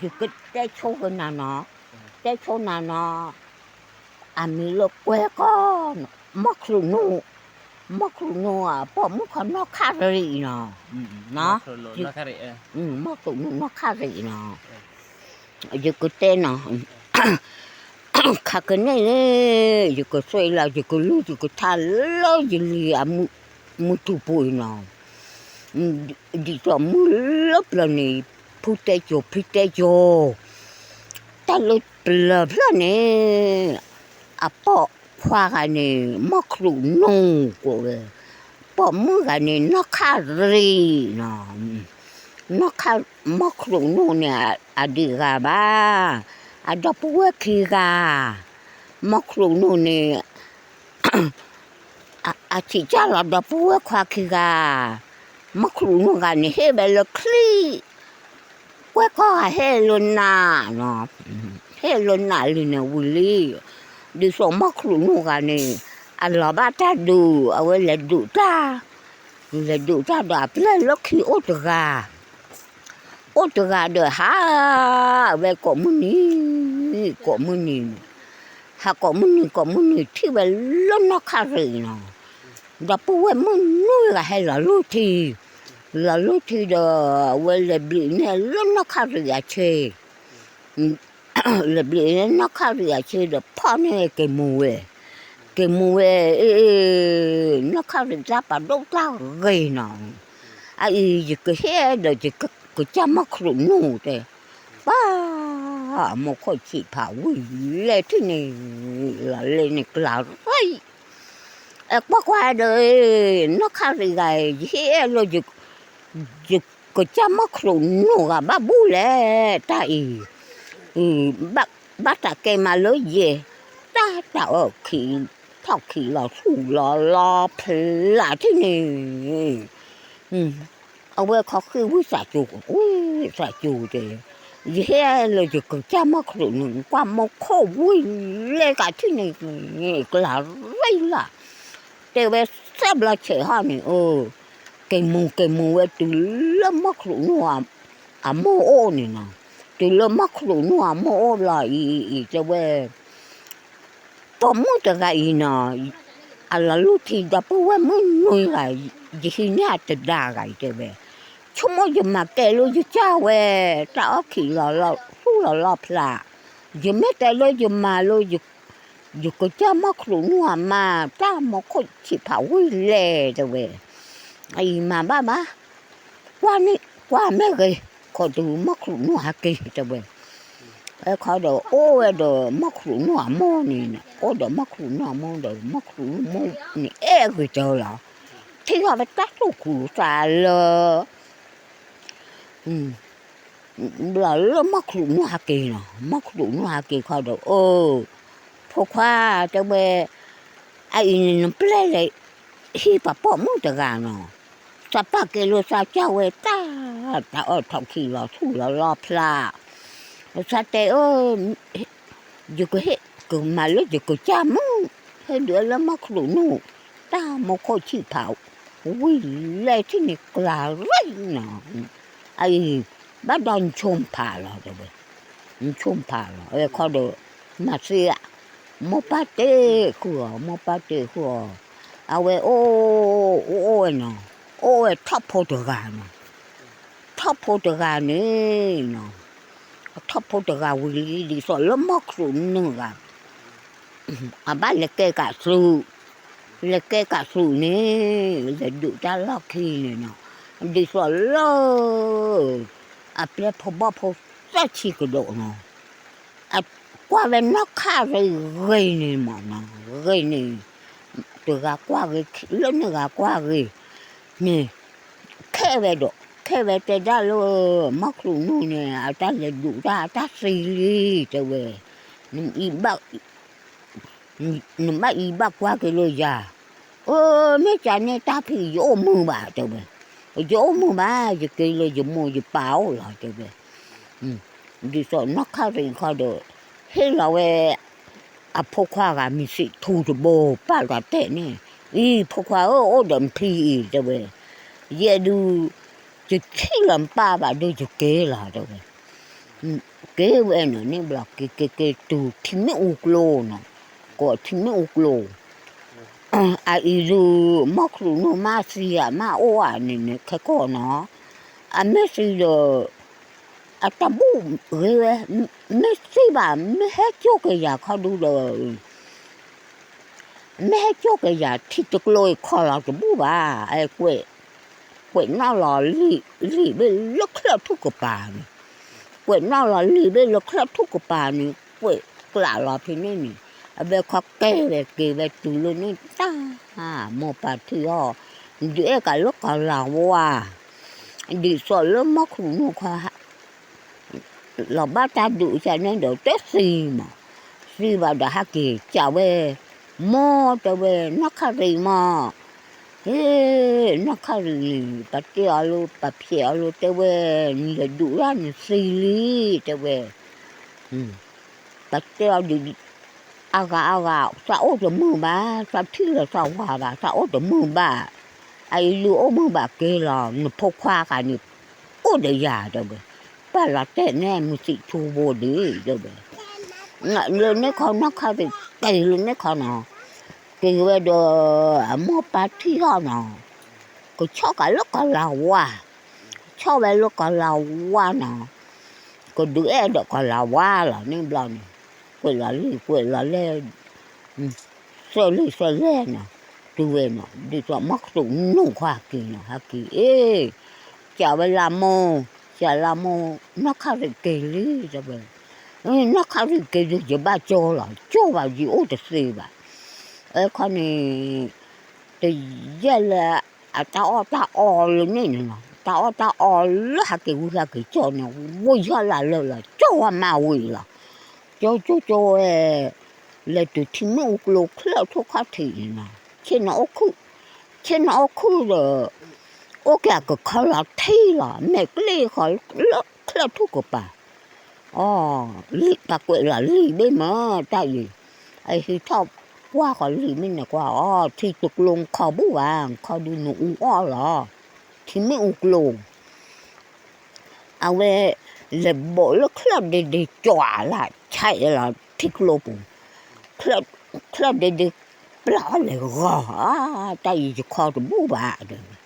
ယကတဲဆိကနၤနီၤ, တဲဆိနၤနီၤ, အမံၤလၢကွဲကီၢ်, မီၢ်ချူးနူၢ်, မီၢ်ချူးနူၢ် ပိာ်မုၣ်ခီနီၢ်ခါရံၣ်နီၤ, မီၢ်ချူးနူၢ်နီၢ်ခါရံၣ်နီၤ, ယကတဲနီၤ, ခါကန့ၣ်န့ၣ် ယကသွဲလီၤ ယကလူ ယကထါလၢယလံၤအမုၢ်တူၢ်ပူၤအံၤနီၤ, ဒ်သိးမုၢ်လၢပျၢၤန့ၣ် ဖုတဲစိၤ ဖံတဲစိၤ, တၢ်လၢပျၢၤဖျၢၣ်န့ၣ် အပိာ်ခွါဂၤန့ၣ် မီၢ်ချူးနူၢ်ကိးဝဲ, ပိာ်မုၣ်ဂၤန့ၣ် နီၢ်ခါရံၣ်နီၤ, နီၢ်ခါ, မီၢ်ချူးနူၢ်န့ၣ် အဒံးဂၤဘၣ်, အဒီပုၢ်ဝဲၢ်ခံဂၤ, မီၢ်ချူးနူၢ်န့ၣ် အဆံးကၢ်လီၤဒီပုၢ်ဝဲၢ်ခွါခံဂၤ, မီၢ်ချူးနူၢ်ဂၤန့ၣ် ဟ့ၣ်ဝဲလၢချံ, ကွဲကီၢ်ဂၤဟ့ၣ်လၢနးနီၤ, ဟ့ၣ်လၢနးလံန့ၣ်ဝံၤလံ, ဒ်သိးမီၢ်ချူးနူၢ်ဂၤန့ၣ် အလီၤဘၣ်တၢ်ဒုး အဝဲလဲၤဒုးတၢ်, လဲၤဒုးတၢ်ဒီးအပျဲၢ်လၢခံအိၣ်တဂၤ အိၣ်တဂၤဒီးဟး, အဝဲကိးမုၢ်နံၤ, ကိးမုၢ်နံၤ, ဟးကိးမုၢ်နံၤ ကိးမုၢ်နံၤထံၣ်ဝဲလၢနီၢ်ခါရံၣ်နီၤ, ဒီပုၢ်ဝဲၢ်မုၣ်နွံဂၤဟဲလီၤလူထံ, လီၤလူထံဒီး အဝဲလဲၤဘျံးန့ၢ်လၢနီၢ်ခါရံၣ်အဆၢ လဲၤဘျံးန့ၢ်နီၢ်ခါရံၣ်အဆၢဒီးဖီၣ်န့ၢ်က့ၤမူဝဲ, က့ၤမူဝဲ, အ့, နီၢ်ခါရံၣ်တၢ်ပာ်ဒိၣ်တၢ်ဂ့ၤနီၤ, အအံၤ ယကဟ့ၣ်ဒီးယကစၢ်မီၢ်ချူးနူၢ်တဲ, ပၢ်, အမိၢ်ခိၣ်ဆံးဖးဝံၤလဲၢ်ထံၣ်န့ၣ်, လီၤလဲၢ်န့ၣ်ကျးရံၣ်, အဲ ကွၢ်ကွၢ်ဒီး, နီၢ်ခါရံၣ်ဂၤ, ယဟ့ၣ်အဲၣ်လၢ ယကစၢ်မီၢ်ချူးနူၢ်ဂၤဘၣ်ဘူၣ်လဲၣ်, တၢ်အံၤ, ဘၣ်တၢ်ကဲမးလၢယဲ, တၢ်တၢ်အီၣ်ခံ, ထီၣ်ခံလီၤဆူၣ်လီၤလီဖျးထံၣ်န့ၣ်, အဝဲခီဃ့ဝံသးစူၤ, ဝံသးစူၤတဲ, ယဟ့ၣ်လၢယကစၢ်မီၢ်ချူးနူၢ် ကွၢ်မိၢ်ခိၣ်ဝံၤလဲၢ်ကထံၣ်န့ၣ်, ကျးရံၣ်လၢ်, တဲဝဲသၢဘျီဆဲးဟီၣ်န့ၣ်, က့ၤမူၤက့ၤမူၤဝဲတုၤလၢမီၢ်ချူးနူၢ်အမိၢ်အိၣ်န့ၣ်နီၤ, တုၤလၢမီၢ်ချူးနူၢ်အမိၢ်အိၣ်လီၤအံၤအံၤတဲဝဲ ပိာ်မုၣ်တဂၤအံၤနီၤ, အလီၤလူထံဒီပုၢ်ဝဲၢ်မုၣ်နွံဂၤ, ယဟံးန့ၢ်အတဒါဂၤအံၤတဲဝဲ, ဆိကမိၣ်ယမၤကဲလၢယကၢ်ဝဲ, တၢ်အီၣ်ခံးလီၤလီၤဆူၣ်လီၤလီဖျး, ယမ့ၢ်တဲလၢယမၤလၢ ယကစၢ်မီၢ်ချူးနူၢ်အမါ, တၢ်မိၢ်ခိၣ်ဆံးဖးဝံၤလဲၢ်တဲဝဲ, အအံၤမၤဘၣ်ဘၣ်, ကွၢ်န့ၣ်ကွၢ်မ့ၢ်ဂ့ၤ, ခိးတုၤမီၢ်ချူးနူၢ်ဟဲက့ၤတဲဝဲ, အခီဒီးအိၣ်ဝဲဒီးမီၢ်ချူးနူၢ်အမိၢ်န့ၣ်, အိၣ်ဒီးမီၢ်ချူးနူၢ်အမိၢ်ဒီး မီၢ်ချူးနူၢ်မိၢ်န့ၣ် အဲၣ်ဂ့ၤတဲလီၤ, ထံၣ်ထီၣ်ဝဲတၢ်သူၣ်ခုသးလၢ ဘျီလၢမီၢ်ချူးနူၢ်ဟဲက့ၤနီၤ, မီၢ်ချူးနူၢ်ဟဲက့ၤခီဒီး အၢ, ဖိခွါ, တဲဝဲ, အအံၤန့ၣ်နပျဲၢ်လဲၤဟံးပှၤပိာ်မုၣ်တဂၤနီၤ, သးပာ်ကဲလၢသးကၢ်ဝဲတၢ်, တၢ်အီၣ်ထီၣ်ခံးလီၤဆူၣ်လီၤလီဖျး, သးတဲအၢ ယကဟ့ၣ်ကမၤလၢယကစၢ်မုၣ်, ဟ့ၣ်ဒုးလၢမီၢ်ချူးနူၢ်, တၢ်မိၢ်ခိၣ်ဆံးဖးဝံၤလဲၢ်ထံၣ်န့ၣ်ကျးရံၣ်နီၤ, အအံၤ, ဘၣ်ဒီးနဆိဖးလီၤတဲဝဲ, နဆိဖးလီၤ, အခီဒီး, မၤသ့ဧါ, မိၢ်ပၢ်တဲဃုာ်အီၤ, မိၢ်ပၢ်တဲဃုာ်အီၤ, အဝဲအိၣ်, အိၣ်ဝဲနီၤ, အိၣ်ဝဲထီၣ်ဖိတဂၤနီၤ ထီၣ်ဖိတဂၤန့ၣ်နီၤ, ထီၣ်ဖိတဂၤဝံၤလံ ဒ်သိးလၢမီၢ်ချူးနူၢ်ဂၤ, အဘၣ်လဲၤကဲကးသူၣ်, လဲၤကဲကးသူၣ်န့ၣ်, လဲၤဒုးတၢ်လီၢ်ခံန့ၣ်နီၤ, ဒ်သိးလၢ အပျဲၢ်ဖိဘီၣ်ဖိသၢဆံကဒိးနီၤ, အကွၢ်ဝဲနီၢ်ခါရံၣ်ဂ့ၤန့ၣ်မးနီၤ, ဂ့ၤန့ၣ်, တဂၤကွၢ်ဂ့ၤ, လၢန့ၣ်ဂၤကွၢ်ဂ့ၤ, န့ၣ်, ခဲဝဲဒီး, ခဲဝဲတဲဒၣ်လၢ, မီၢ်ချူးနူၢ်န့ၣ် အတၢ်လဲၤဒုးတၢ်အတၢ်သံလံ, တဲဝဲ, နဘၣ်အံၤဘၣ်ကွၢ်က့ၤလၢယၤ, အၢ မ့ၢ်ကန့ၣ်တၢ်ဖံး ယအိၣ်မုာ်ဘၣ်တဲဝဲ, ယအိၣ်မုာ်ဘၣ် ယက့ၤလၢယမိၢ်ယပၢ်အိၣ်လီၤတဲဝဲ, ဒ်သိးနီၢ်ခါရံၣ်ခီဒီး, ဟ့ၣ်လီၤဝဲ, အဖိခွါဂၤမံၤစံးထူတဘိ ပာ်လီၤတဲာ်န့ၣ်, အံၤ ဖိခွါဧၢ အိၣ်ဒီးနဖံအံၤတဲဝဲ, ယဲဒုး, ယထံၣ်လီၤနပၢ်ဘၣ်ဒီးယက့ၤလီၤတဲဝဲ, က့ၤဝဲနီၤန့ၣ်ဘျီ က့ၤက့ၤက့ၤတုၤထံမ့ၣ်အူကျိနီၤ, ကိးထံမ့ၣ်အူကျိ, အအံၤဒုး မီၢ်ခရူၣ်နူာ်မါသံအမါအိၣ်ဧါန့ၣ်န့ၣ် ခဲကိာ်နီၤ, အမ့ၢ်သံဒီး အတၢ်ဘူၣ်ဂ့ၤဝဲ, မ့ၢ်သံဘၣ် မ့ၢ်ဟဲကၠိက့ၤယၤခီဒုဒီး မ့ၢ်ဟဲကၠိက့ၤယၤ ထံတကျိအံၤခီလီၤတဘူၣ်ဘၣ်, ကွဲးနီၣ်လီၤလံာ်ဘ့ၣ်လၢချၢၣ်ထူၣ်ကပၤန့ၣ်, ကွဲးနီၣ်လီၤလံာ်ဘ့ၣ်လၢချၢၣ်ထူၣ်ကပၤန့ၣ် ကွဲးကျးလီၤဖဲန့ၣ်န့ၣ်, အဝဲခီကဲဝဲက့ၤဝဲတုၤလၢန့ၣ်တၢ်, မိၢ်ပၢ်ထံၣ်အီၤ, ဒုးအဲၣ်ကးလၢကီၤလၤဝါ, ဒ်သိးလၢမီၢ်ခရူၣ်နူာ်ခီ လီၤဘၣ်တၢ်ဒုးကန့ၣ်ဒီးတသံမး, သံဘၣ်ဒီးဟဲက့ၤကးဝဲ, မိၢ်တဲဝဲ နီၢ်ခါရံၣ်မး, ဟ့ၣ် နီၢ်ခါရံၣ်န့ၣ် ပတဲအီၤလၢ ပဖျဲးအီၤလၢတဲဝဲ, နလဲၤဒုးဒၣ်နသံလံ တဲဝဲ, ပတဲအီၤဒ် အဂၤအဂၤ သးအိၣ်တမုာ်ဘၣ်, သးထံၣ်လၢသးဝၤဘၣ်, သးအိၣ်တမုာ်ဘၣ်, အအံၤလုၢ်အိၣ်မုာ်ဘၣ်က့ၤလီၤ, နဖိခွါဂၤန့ၣ် အိၣ်ဒီးယၤတဲဝဲ, ပာ်လီၤတဲာ်နဲမုၢ်သံၣ်ထူဘိဒ်တဲဝဲ, လၢန့ၣ်ခီ နီၢ်ခါရံၣ်က့ၤလၢန့ၣ်ခီနီၤ, က့ၤဝဲဒီး အမိၢ်ပၢ်ထံၣ်အီၤနီၤ, ကဆီၣ်ကးလၢကီၤလၤဝါ, ဆီၣ်ဝဲလၢကီၤလၤဝါနီၤ, ကဒုးအဲၣ်ဒီးကီၤလၤဝါလီၤန့ၣ်ဘျီန့ၣ်, ကွဲးလီၤလံာ်ကွဲးလီၤလဲၢ် သၢလံာ်သၢလဲၢ်နီၤ, တုၤဝဲနီၤ ဒ်သိးမီၢ်ခရူၣ်နူာ်ခီဟဲက့ၤနီၤ ဟဲက့ၤအ့ၣ်, ကးဝဲလၢမိၢ်, ကးလၢမိၢ် နီၢ်ခါရံၣ်က့ၤလံ တဲဝဲ, နီၢ်ခါရံၣ်က့ၤဒီးယဘၣ်ကၠီလီၤ, ကၠီဘၣ် ယအိၣ်တသ့ဘၣ်, အခီန့ၣ် တယဲၢ်လၢ အတၢ်အီၣ်တၢ်အီလၢန့ၣ်န့ၣ်လီၤ, တၢ်အီၣ်တၢ်အီလၢဟဲက့ၤဝံဟဲက့ၤကၠီန့ၣ် ဝံယီၢ်လၢလၢလီၤ ကၠီဝဲမၤဝံၤလီၤ, ကၠီကၠီကၠီဝဲ လဲၤတုၤထံမ့ၣ်အူကျိချၢၣ်ထူၣ်ခီၣ်ထံးန့ၣ်နီၤ, ဆ့ၣ်နီၤအိၣ်ခုၣ်, ဆ့ၣ်နီၤအိၣ်ခုၣ်ဒီး အိၣ်က့ၤအကခီလီၤထံလီၤ, မဲာ်ကျ့ၣ်ဃီလၢချၢၣ်ထူၣ်ကပၤ, အီၤ, လံာ်ပှၤကွဲးလီၤလံာ်ဘ့ၣ်မး တၢ်အံၤ, အဟံးထီၣ်ကွၢ်ဃီလံာ်မ့ၢ်န့ၣ်ကွၢ်အီၤ ထံတကျိနခီဘူၣ်ဘၣ် နခီဒုနအူအီၣ်လီၤ, ထံမ့ၣ်အူကျိ အဝဲ လဲၤဘိးလၢချၢၣ်ဒ့ဒ့ကွၢ်လၢ်ဆဲးလီၤထံကျိပူၤ, ချၢၣ်ဒ့ဒ့ ပျၢ်အီၤလဲၤဂီၤ, တၢ်အံၤယခီတဘူၣ်ဘၣ်ဒီး,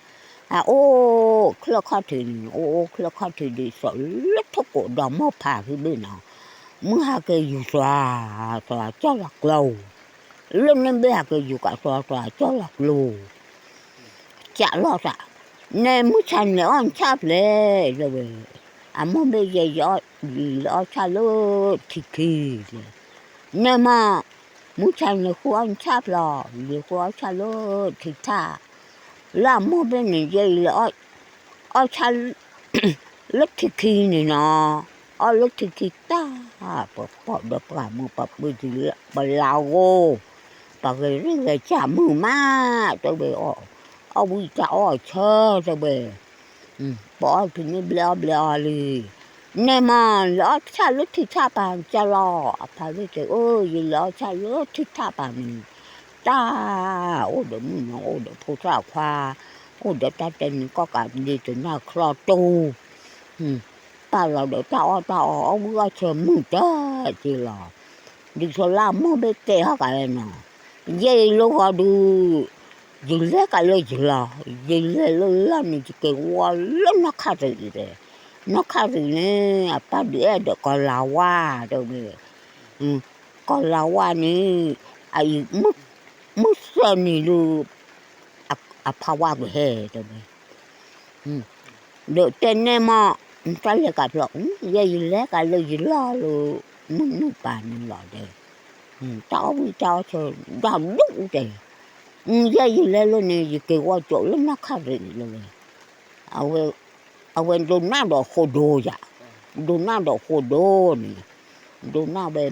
အအိၣ်ချၢၣ်ခီၣ်ထံးန့ၣ် အိၣ်အိၣ်ချၢၣ်ခီၣ်ထံးဒ်သိးလၢထိၣ်ကိးဒီးမိၢ်ဖးဖံဘ့ၣ်နီၤ, မုၢ်ဟဲက့ၤယူၤသွး, သွးကၠီၣ်လီၤကျိ လၢန့ၣ်ဘ့ၣ်ဟဲက့ၤယူၤကးသွး သွးကၠီၣ်လီၤကျိ ကးလီၤသး, နဲမုၢ်ဆါန့ၣ်အီၣ်နဆၣ်ဖျဲး, တဲဝဲ, အမိၢ်ဘ့ၣ်ယဲ ယလဲၤအီၣ်ဆၣ်လၢထံခံ, နဲမး, မုၢ်ဆါန့ၣ်ဃုအီၣ်နဆၣ်ဖျဲး, ယလဲၤဃုအီၣ်ဆၣ်လၢထံထၣ်, လၢအမိၢ်ဘ့ၣ်န့ၣ် ယဲယလဲၤ အီၣ်ဆၣ် လၢထံခံန့ၣ်နီၤ, အီၣ်လၢထံခံတၢ်, ပပိာ်ဒီးပှၤမုၢ်ပှၤပှ့ၤ ပလၤဂိၢ်, ပှၤဂဲၤရ့ၣ်ဂဲၤစၢ်မုာ်မး, တဲဝဲ, အီၣ်ဝံၣ်တၢ်အီၣ်အဆၢ တဲဝဲ, ပအီၣ်ဖံန့ၣ်ဘျဲအီၣ်ဘျဲအီၣ်လံ, နဲမး လဲၤအီၣ်ဆၣ်လၢထံထၣ်ပၤကလီၤ, အဖါဝဲတဲအၢ ယလဲၤအီၣ်ဆၣ်လၢထံထၣ်ပၤန့ၣ်, တၢ်, အိၣ်ဒီးမုၣ်နီၤ အိၣ်ဒီးဖိသၣ်ခွါ, အိၣ်ဒီးတၢ်တဲနံၤကီၢ်ကးဒ့တနၢ်ချီတိ, ပာ်လီၤဒီးတၢ်အီၣ်တၢ်အီ အီၣ်ဝံၣ်အီၣ်ဆၢမုာ်တၢ်က့လီၤ, ဒ်သိးလၢအမိၢ်ဘ့ၣ်တဲဟီၣ်ကးလဲၣ်နီၤ, ယဲအံၤလၢဂီၤဒုး, ယလဲၤကးလၢယလီၤ, ယလဲၤလၢလီၢ်န့ၣ် ယက့ၤဝီလၢနီၢ်ခါရံၣ်တဲ, နီၢ်ခါရံၣ်န့ၣ် အပၢ်ဒုးအဲၣ်ဒီးကီၤလၤဝါ, တဲဝဲ, ကီၤလၤဝါန့ၣ်, အအံၤ, မုၢ်သၢနံၤဒုး, အဖါဝါကဟဲတဲဝဲ, ဒီးတဲနဲမး, တၢ်လဲၤကးဖျီ, ယဲယလဲၤကးလၢယလီၢ်လၢ, မုၢ်နုာ်ပၤန့ၣ်လီၤတဲ, တၢ်အီၣ်ဝံၣ်တၢ်အီၣ်ဆၢ, ဒီဒူၣ်တဲ, ယဲယလဲၤလၢန့ၣ် ယက့ၤဝီကၠိလၢနီၢ်ခါရံၣ်လၢဝဲ, အဝဲဒိးနၢ်ဒီးဃိဒိယၤ, ဒိးနၢ်ဒီးဃိဒိန့ၣ်, ဒိးနၢ်ဝဲ,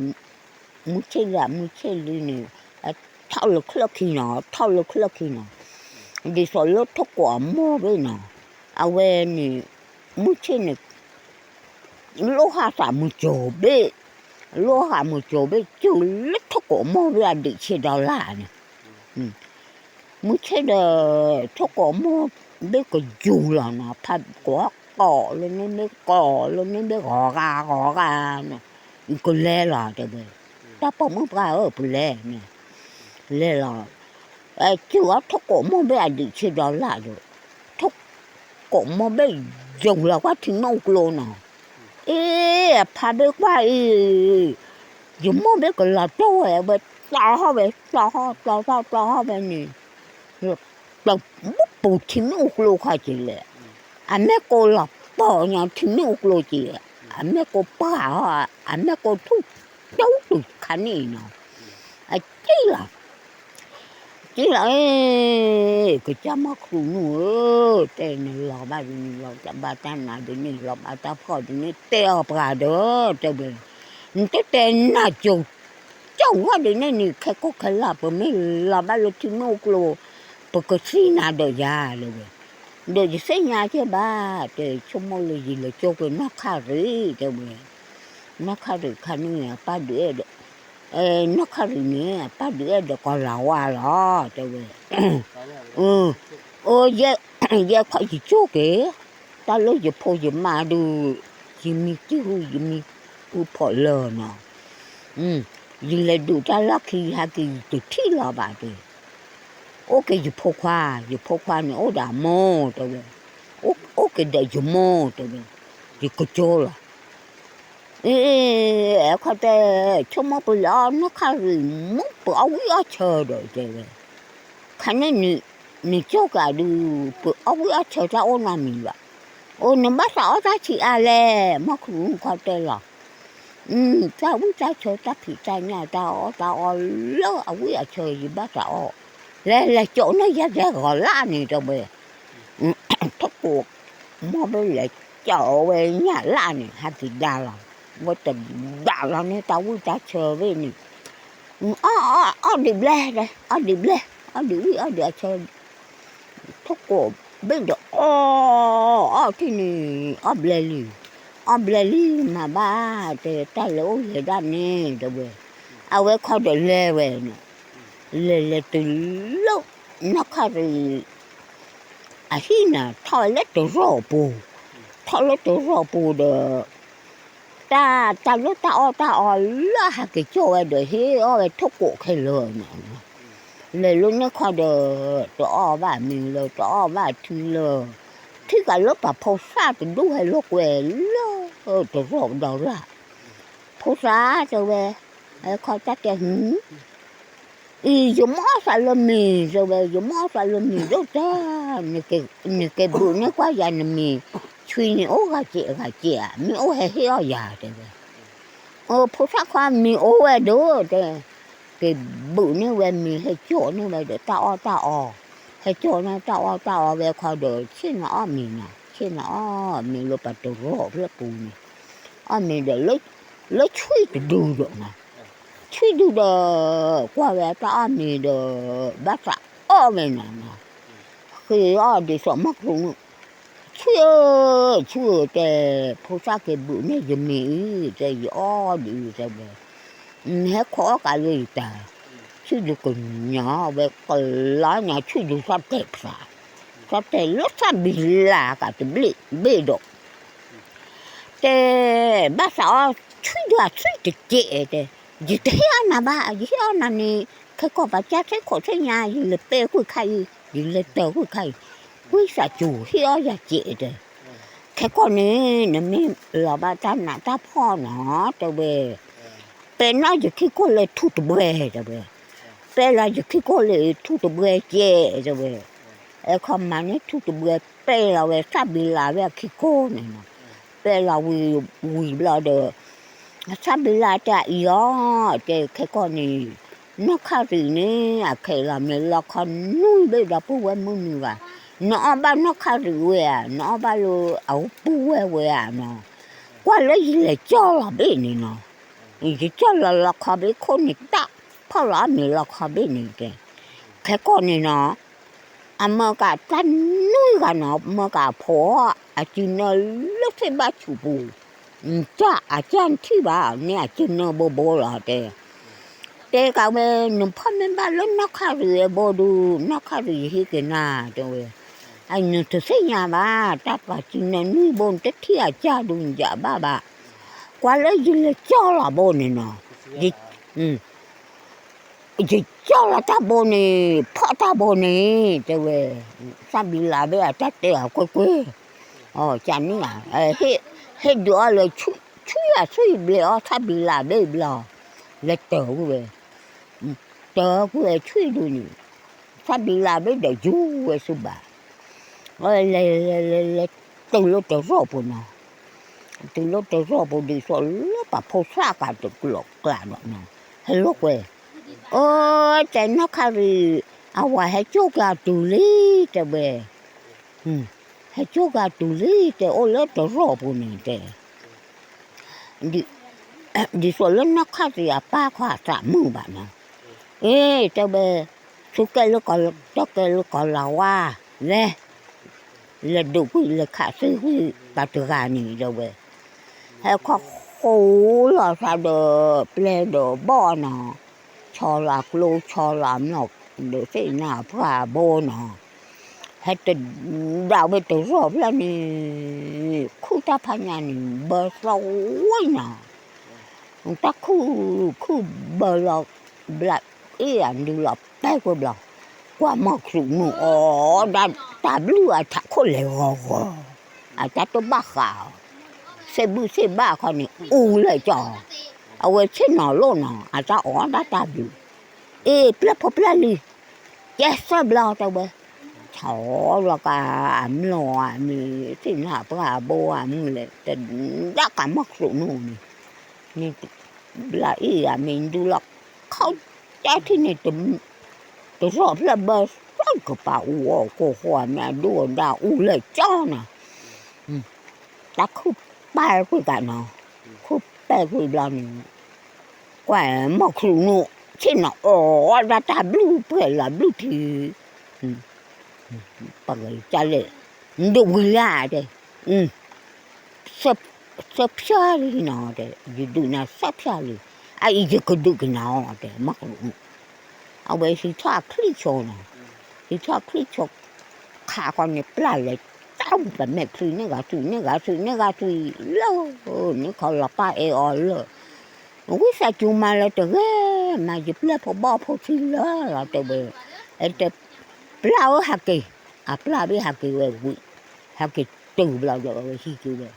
မုၢ်ဆ့ၣ်လံ မုၢ်ဆ့ၣ်လံန့ၣ်, ထီၣ်လၢချၢၣ်ခံနီၤ ထီၣ်လၢချၢၣ်ခံနီၤ, ဒ်သိးလၢထိၣ်ကိးအမိၢ်ဘ့ၣ်နီၤ, အဝဲန့ၣ်, မုၢ်ဆ့ၣ်န့ၣ် လိၣ်ဟးသးမုၢ်ကၠိၤဘ့ၣ်, လိၣ်ဟးမုၢ်ကၠိၤဘ့ၣ် စုလၢထိၣ်ကိးမိၢ်ဘ့ၣ်အဒံးဆ့ဒီလၣ်န့ၣ်, မုၢ်ဆ့ၣ်ဒီး, ထိၣ်ကိးမိၢ်ဘ့ၣ်ကယူၤလီၤနီၤ ဖးကိး ကိးလၢန့ၣ်မ့ၢ်ကိးလၢန့ၣ်မ့ၢ်ဂီၤဂၤဂီၤဂၤန့ၣ်, ယကလဲၤလီၤတဲဝဲ, တၢ်ပိာ်မုၣ်ပှၢ်ဧၢ ပလဲၤန့ၣ်, လဲၤလီၤ, စူၤအီၤထိၣ်ကိးမိၢ်ဘ့ၣ်အဒံးဆံဒီလၣ်ဒီး, ထိၣ်ကိးမိၢ်ဘ့ၣ်ယိာ်လီၤကွၢ်ထံမ့ၣ်အူကျိနီၤ, အ့ အဖါဘ့ၣ်ကွၢ်အံၤ, ယမိၢ်ဘ့ၣ်ကလီၤတိၢ်ဝဲ ဝဲတီဟီၣ်ဝဲ တီဟီၣ် တီဟီၣ် တီဟီၣ်ဝဲန့ၣ်, ပူၤထံမ့ၣ်အူကျိခီက့ၤလဲၣ်, အမဲၢ်ကိလီၤပီၤညီထံမ့ၣ်အူကျိက့ၤ, အမဲၢ်ကိပှၢ်ဟီၣ်, အမဲၢ်ကိထူၣ်တူၢ်တူာ်ခါန့ၣ်နီၤ, အကံၣ်လီၤ ကံၣ်လီၤအ့, ကစၢ်မီၢ်ခရူၣ်နူာ်ဧၢ, တဲနလီၤဘၣ်ဒ်န့ၣ် လီၤဘၣ်တၢ်နးဒ်န့ၣ် လီၤဘၣ်တၢ်ဖှီၣ်ဒ်န့ၣ် တဲအီၤပှၤဒီး တဲဝဲ, နတတဲနၤကၠိ, ကၠိဝဲဒ်န့ၣ်န့ၣ် ခဲကိာ်ခဲလၢ် ပမ့ၢ်လီၤဘၣ်လၢထံမ့ၣ်အူကျိ, ပကသံနၤဒီးယၤလၢဝဲ, ဒီးယသ့ၣ်ညါက့ၤဘၣ်, တဲဆိကမိၣ်လၢယလဲၤကၠိက့ၤနီၢ်ခါရံၣ် တဲဝဲ, နီၢ်ခါရံၣ်ခါန့ၣ် အပၢ်ဒုးအဲၣ်ဒီး နီၢ်ခါရံၣ်န့ၣ် အပၢ်ဒုးအဲၣ်ဒီးကီၤလၤဝါလီၤ တဲဝဲ, အိ ယဲခီယကၠိက့ၤ, တၢ်လၢယဖိယမါဒုး, ယမံတံၢ်ဟူ ယမံအူဖီၣ်လၢနီၤ, ယလဲၤဒုးတၢ်လီၢ်ခံဟဲက့ၤ ယတထံၣ်လီၤဘၣ်တဲ, အိၣ်က့ၤယဖိခွါ, ယဖိခွါန့ၣ်အိၣ်ဒီးအမိၢ်တဲဝဲ, အိၣ်က့ၤဒီးယမိၢ်တဲဝဲ, ယကကၠိလီၤ အ့ အဲခီတဲ, ဆိကမိၣ်ပလဲၤအီၣ်နီၢ်ခါရံၣ်မူပအီၣ်ဝံၣ်အီၣ်ဆၢဒီးတဲဝဲ, ခါန့ၣ် နကၠိကးဒုး, ပအီၣ်ဝံၣ်အီၣ်ဆၢတၢ်အိၣ်နီတမံၤဘၣ်, အိ နဘၣ်သးအီၣ်တၢ်ဆံးအါလဲၣ်, မီၢ်ခရူၣ်နူာ်ခီတဲလီၤ, တၢ်ဝံၣ်တၢ်ဆၢတၢ်ဖံးတၢ်ညၣ်တၢ်အီၣ်တၢ်အီလၢအဝံၣ်အဆၢယဘၣ်သးအီၣ်, လဲၤလဲၤကၠိန့ၣ်ယဲဒဲးဂီၤလၢ်န့ၣ်တဲဝဲ ထိၣ်ကိးမိၢ်ဘ့ၣ်လဲၤကၠီဝဲညၣ်လၢ်န့ၣ် ဟဲက့ၤဒါလီၤ, ဝဲတဒါလီၤန့ၣ် တၢ်ဝံၣ်တၢ်ဆၢဘ့ၣ်န့ၣ်, အီၣ်ဒံးဘျဲၣ်, အီၣ်ဒံးဘျဲၣ်, အီၣ်ဒံးဝံၣ်အီၣ်ဒံးအဆၢ, ထိၣ်ကိးဘ့ၣ်ဒီးအီၣ်, အီၣ်ထံၣ်န့ၣ် အီၣ်ဘျဲၣ်လံ, အီၣ်ဘျဲၣ်လံမၤဘၣ်, တဲတၢ်လဲၤအိၣ်လဲၤဒၣ်န့ၣ်တဲဝဲ, အဝဲခီဒီးလဲၤဝဲန့ၣ်, လဲၤလဲၤတုၤလၢ နီၢ်ခါရံၣ် အဟံၣ်န့ၣ် ထီၣ်ဝဲလၢတရီၣ်ပူၤ, ထီၣ်လၢတရီၣ်ပူၤဒီး, တၢ်တၢ်လၢတၢ်အီၣ်တၢ်အီလၢဟဲက့ၤကၠီဝဲဒီး ဟ့ၣ်အီၣ်ဝဲထိၣ်ကိးခဲလၢာ်န့ၣ်, လဲၤလၢန့ၣ်ခီဒီး, တအီၣ်ဘၣ်မ့ၤလၢ တအီၣ်ဘၣ်ထံလၢ, ထံၣ်ကးလၢပှၤဖိသၣ်တဒူၣ်ဟဲလိာ်ကွဲလၢတရီၣ်ဒီလၢ်, ဖိသၣ်တဲဝဲ, ဟဲခီတၢ်တဲဟူ အံၤ ယမိၣ်အီၣ်သးလၢမ့ၤတဲဝဲ, ယမိၣ်အီၣ်သးလၢမ့ၤဒိၣ်တၢ်, နက့ၤဘုးန့ၢ်ကွၢ်ယၤနမ့ၤ, ဆွံန့ၣ်အိၣ်ဂၤစဲးဂၤစဲးဧါ, မ့ၢ်အိၣ်ဟဲဟ့ၣ်အီၣ်ယၤတဲဝဲ, အဖိသၣ်ခွါမ့ၤအိၣ်ဝဲဒိၣ်တဲ, က့ၤဘုးန့ၢ်ဝဲမ့ၤ ဟဲကၠီန့ၢ်ဝဲဒီး တၢ်အီၣ်တၢ်အီ, ဟဲကၠီန့ၢ်တၢ်အီၣ်တၢ်အီဝဲခီဒီး ဆ့ၣ်နီၤအီၣ်မ့ၤနီၤ, ဆ့ၣ်နီၤအီၣ်မ့ၤလၢပှၤတရီၣ်ဖျၢၣ်ပူၤန့ၣ်, အီၣ်မ့ၤဒီး လၢဆွံတဒုဒီးနီၤ, ဆွံဒုဒီး, ကွၢ်ဝဲတၢ်အီၣ်မ့ၤဒီး, ဘၣ်သးအီၣ်ဝဲနီၤနီၤ, ဃ့အီၣ်ဒ်သိးမီၢ်ခရူၣ်နူာ်, ဆွံဧၢ, ဆွံဧၢတဲ, ဖိသၣ်က့ၤဘုးန့ၢ်ယမ့ၤအံၤ, တဲယအီၣ်ဒ်အံၤတဲဝဲ, ဟဲခိးအီၣ်ကးလၢယတၢ်, ဆွံဒုကညီဝဲကလီညါ ဆွံဒုသီၣ်တဲာ်ဖျါ, သီၣ်တဲာ်လၢသၣ်ဘံလးကးတဘ့ၣ်ဘ့ၣ်ဒီး တဲ, ဘၣ်သးအီၣ်ဆွံဒုအဆွံတကဲးတဲ, ယတဟ့ၣ်အီၣ်နၤဘၣ်, ယဟ့ၣ်အီၣ်နၤန့ၣ်, ခဲကီၢ်ပှၤကၢ်သ့ၣ်ခိၣ်သ့ၣ်ညါ ယလဲၤပဲာ်ကွံာ်ခါအံၤ, ယလဲၤတၢၤကွံာ်ခါအံၤ, ကွံာ်သးစူၤဟ့ၣ်အီၣ်ယၤကဲးတဲ, ခဲကီၢ်န့ၣ် နမ့ၢ်လီၤဘၣ်တၢ်နးတၢ်ဖှီၣ်နီၤ တဲဝဲ, ပဲာ်နီၣ်ယခံကိၢ်လၢထူတဘှဲတဲဝဲ, ပဲာ်လီၤယခံကိၢ်လၢထူတဘှဲကဲးတဲဝဲ, အဲခီမၤန့ၢ်ထူတဘှဲ ပဲာ်လီၤဝဲသၣ်ဘံလးဝဲအခံကိၢ်န့ၣ်နီၤ, ပဲာ်လီၤဝံၤဝံၤဘျီဒီး သၣ်ဘံလးတဲအံၤအီၤ, တဲခဲကီၢ်န့ၣ်, နီၢ်ခါရံၣ်န့ၣ် အခဲလီၤမ့ၤလီခီနွံဘ့ၣ်ဒီးပုၢ်ဝဲၢ်မုၢ်နုာ်ဂၤ, နအီၣ်ဘၣ်နီၢ်ခါရံၣ်ဝဲဧါ, နအီၣ်ဘၣ်လၢအပုၢ်ဝဲၢ်ဝဲဧါနီၤ, ကွၢ်လၢယလဲၤကၠီလီၤဘ့ၣ်န့ၣ်နီၤ, ယကၠီလီၤလီခီဘ့ၣ်ခိၣ်န့ၣ်တၢ်, ဖီၣ်လီၤအီၣ်မ့ၤလီခီဘ့ၣ်န့ၣ်တဲ, ခဲကီၢ်န့ၣ်နီၤ အမၢကးတၢ်နွံဂၤနီၤ, မၢကးအဖိအီၤ, အစုနၢလၢသ့ၣ်ဘၣ်ဆူးပူၤ, တၢ်အကၢ်နထံၣ်ဘၣ်န့ၣ် အစုနၢဘိဘိလီၤတဲ, တဲကးဝဲ နဖီၣ်မ့ၢ်ဘၣ်လၢနီၢ်ခါရံၣ်အဘိဒုး, နီၢ်ခါရံၣ်ယဟံးက့ၤနၤတဲဝဲ, အနတသ့ၣ်ညါဘၣ်, တၢ်ပာ်စုနၢနွံဘိ နတထံၣ်အကၢ်ဒုး နယဘၣ်ဘၣ်, ကွၢ်လၢယလဲၤကၠီလီၤဘိန့ၣ်နီၤ, ယကၠီလီၤတၢ်ဘိန့ၣ်, ဖီၣ်တၢ်ဘိန့ၣ် တဲဝဲ, သၣ်ဘံလးဘ့ၣ်အတၢ်တဲအီၤကွ့ၢ်ကွ့ၢ်, ကန့ၣ်ဧါ, ဟ့ၣ်ဒုးအီၤလၢ ဆူၣ်အဆူၣ်ဘျဲးအီၤ သၣ်ဘံလးဘ့ၣ်ဘျီ, လဲၤတၢၤကွံာ်ဝဲ တၢၤကွံာ်ဝဲဆူၣ်ဒုးန့ၣ်, သၣ်ဘံလးဘ့ၣ်ဒီးယူၤဝဲဆူဘၣ်, လဲၤလဲၤလဲၤလဲၤလဲၤ တုၤလၢတရီၣ်ပူၤနီၤ, တုၤလၢတရီၣ်ပူၤ ဒ်သိးလၢပှၤဖိသၣ်ကတကျိးကျးဒီးနီၤ, ဟဲလိာ်ကွဲ, အၢ တဲနီၢ်ခါရံၣ်, အဝၤဟဲကၠိၣ်က့ၤအတုၤလံ, တဲဝဲ, ဟဲကၠိၣ်က့ၤအတုၤလံ တဲ အိၣ်လၢတရီၣ်ပူၤန့ၣ်တဲ ဒ်သိးလၢနီၢ်ခါရံၣ်အပၢ်ခီအသးမုာ်ဘၣ်နီၤ, အ့ တဲဝဲ, သုကဲလၢကီၢ်, တၢ်ကဲလၢကီၢ်လၤဝါ, လဲၤ, လဲၤဒုးကွံာ်လဲၤခးသံကွံာ်ပှၤတဂၤန့ၣ် တဲဝဲ, ဟဲခီဃိလီၤသးဒီးပျဲၢ်ဒီးဘီၣ်နီၤ, ဆီလီၤကျိဆီလီၤမျိာ်, ဒီးသ့ၣ်နၢ်ပှၢ်ဘိနီၤ, ဟဲတဒၣ်ဝဲတရီၣ်ဖျၢၣ်န့ၣ်, ခူၣ်တၢ်ဖးညါန့ၣ် ဘၢသီဝံၤနီၤ, တၢ်ခူၣ်ခူၣ်ဘၢလီၤ, ဘျးအ့ၣ်အဒုလီၤပဲကွံာ်ဘျီ, ကွၢ်မီၢ်ခရူးနုာ်အီၣ်ဒၣ် တၢ်ဘျုးအထးခိၣ်လဲၤဂီၤဂီၤ, အတၢ်တဘၣ်ဃးအီၤ, သ့ၣ်ဘုၣ်သ့ၣ်ဘၣ်ခီန့ၣ် အူလဲၤကၠီ, အဝဲဆ့ၣ်နီၤလိၣ်နီၤ အတၢ်အီၣ်ဒၣ်တၢ်ဘျုး, အ့ ပျဲၢ်ဖိပျဲၢ်လံၤ, ကဲသၢဘျီတဲဝဲ, ဆီလီၤကးအမျိာ်ဧါမ့ၢ် သ့ၣ်နၢ်ပှၢ်ဘိဧါမ့ၢ်လဲၣ် တဒၣ်ကးမီၢ်ခရူးနုာ်န့ၣ်, န့ၣ် ဘျးအ့ၣ်ဧါမ့ၢ်ဒုလီၤ, ခီကဲထံၣ်န့ၣ် တရီၣ်ဖျၢၣ်ဘၢသီကပၤအူအီၣ်ကိၢ်ဃိ မ့ၢ်အဒိၣ်အဒါအူလဲၤကၠီနီၤ, တၢ်ခူၣ်ပဲကွံာ်ကးနီၤ, ခူၣ်ပဲကွံာ်ဘျီန့ၣ်, ကွၢ်မီၢ်ခရူးနုာ် ဆ့ၣ်နီၤအီၣ်ဒၣ်တၢ်ဘျုးပှဲၤလီၤဘျုးထံ, ပကလဲၤ, နဒုးဝံၤလၢတဲ, သၢဖျၢၣ်လံနီၤတဲ, ယဒုးနၤသၢဖျၢၣ်လံ, အအံၤယကဒုးက့ၤနၤအီၤတဲ မီၢ်ခရူးနုာ်, အဝဲဟံးထီၣ်အချံၣ်ဆိနီၤ, ဟံးထီၣ်ချံၣ်ဆိ, ခးဃီန့ၣ်ပျၢ်လဲၤတၢ်ဝံၤပမဲာ်ချံန့ၢ်ဂၤသွံၣ် န့ၢ်ဂၤသွံၣ် န့ၢ်ဂၤသွံၣ်လၢ, န့ၣ်ခီလီၤပၢ်အဲၣ်အီၤလၢ ဝံသးစူၤမၤလၢတဂ့ၤ, မၤယပျဲၢ်ဖိဘီၣ်ဖိထံလၢလီၤတဲဝဲ, အဲ တပျၢ်ဧၢဟးက့ၤ, အပျၢ်ဘ့ၣ်ဟးက့ၤဝဲဝံၤ, ဟဲက့ၤတုၤဘျီဒီးဝဲ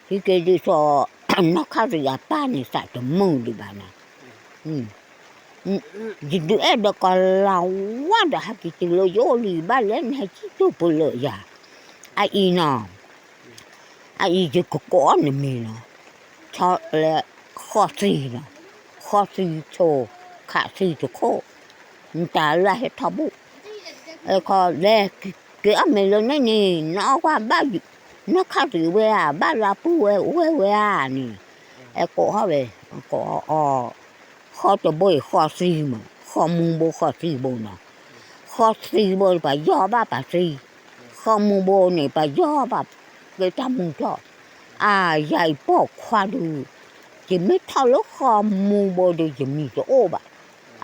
ဟံးက့ၤဝဲ, ဟံးက့ၤဒ်သိး, နီၢ်ခါရံၣ်အပၢ်န့ၣ်သးတမုာ်ဒံးဘၣ်နီၤ ယဒုးအဲၣ်ဒိးကီၤလၤဝါဒီးဟဲက့ၤတုၤလၢယအိၣ်လံ ဘၣ်လဲၣ်နဟဲကံၣ်တူၢ်ပူၤလၢယၤ, အအံၤနီၤ, အအံၤယကကိးအီၤနမံၤနီၤ, ဆီလၢ, ဃီသံနီၤ, ဃီသံဆိ, ခးသံတခိၣ်, နတၢ်လၢဟဲထီဘိၣ်, ခီလဲၤ, က့ၤအီၣ်မ့ၤလၢန့ၣ်န့ၣ် နအီၣ်ကွၢ်ဘၣ်, နီၢ်ခါရံၣ်ဝဲဧါ ဘၣ်လၢပုၢ်ဝဲၢ်ဝဲဧါန့ၣ်, အဲကိးအီၤဝဲ, ကိးအီၤ ဃီတဘိအံၤဃီသံမး ဃီမူဘိဃီသံဘိနီၤ, ဃီသံဘိပှၤယီၢ်ဘၣ်ပှၤသံ, ဃီမူဘိန့ၣ် ပှၤယီၢ်ဘၣ်က့ၤတၢ်မူထီၣ်, အါယၤအံၤပိာ်ခွါဒုး, ယမ့ၢ်ထီၣ်လၢဃီမူဘိဒီးယမံၤတအိၣ်ဘၣ်,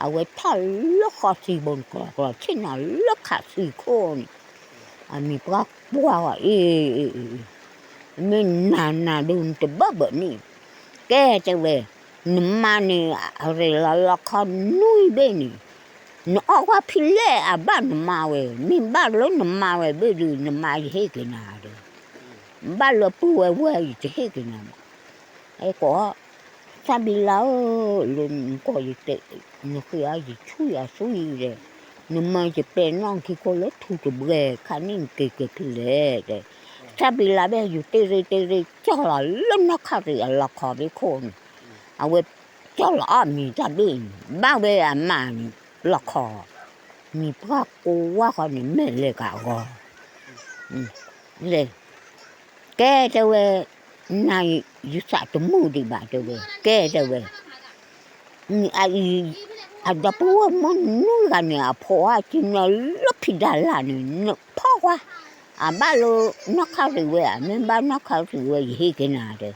အဝဲထီၣ်လၢဃီသံဘိန့ၣ် ကျီကျီဆ့ၣ်နီၤလၢခးသံခိၣ်န့ၣ်, အမံၤပှၢ်ကွၢ်ဝဲအ့ၣ် မ့ၢ်နၤနၤဒုးနတဘၣ်ဘၣ်န့ၣ်, ကဲတဲဝဲ, နမါန့ၣ် အရ့လီၤလီခီနွံဘ့ၣ်န့ၣ်, နအီၣ်ကွၢ်ဖံးလဲၣ်အဘၣ်နမါဝဲ, မ့ၢ်ဘၣ်လၢနမါဝဲဘ့ၣ်ဒုး နမါယဟ့ၣ်က့ၤနၤဒီး, ဘၣ်လၢပုၢ်ဝဲၢ်ဝဲယတဟ့ၣ်က့ၤနၤဘၣ်, အဲကိး သၣ်ဘံလးဧၢ, လၢနကိးယတဲ, နဃ့အီၤယဆူယၤဆူယၤဒီး, နမၤယပဲာ်နီၣ်ခံခိၣ်လၢထူတဘှဲခါန့ၣ်နက့ၤက့ၤဖဲလဲၣ်တဲ, သၣ်ဘံလးဘ့ၣ် ယတ့ရ့တ့ရ့ကၠီလီၤလၢနီၢ်ခါရံၣ်အလီခီဘ့ၣ်ခိၣ်န့ၣ်, အဝဲကၠီလီၤအီၣ်မံၤတၢ်ဘ့ၣ်န့ၣ် ဘၣ်ဝဲအမါန့ၣ် လီခီ, မံၤပှၢ်ကိးဝါဃီန့ၣ် မဲာ်လဲၤကးဂီၤ လဲၤ, ကဲတဲဝဲ, နၤအံၤ ယသးတမုာ်ဒံးဘၣ်တဲဝဲ ကဲတဲဝဲ, အအံၤ, အဒီပုၢ်ဝဲၢ်မုၣ်နွံဂၤန့ၣ် အဖိအီၤစုနၢလၢဖံးဒၢလၢ်န့ၣ် နဖီၣ်ကွၢ်, အဘၣ်လၢနီၢ်ခါရံၣ်ဝဲဧါ, မ့ၢ်ဘၣ်နီၢ်ခါရံၣ်ဝဲ ယဟ့ၣ်က့ၤနၤတဲ,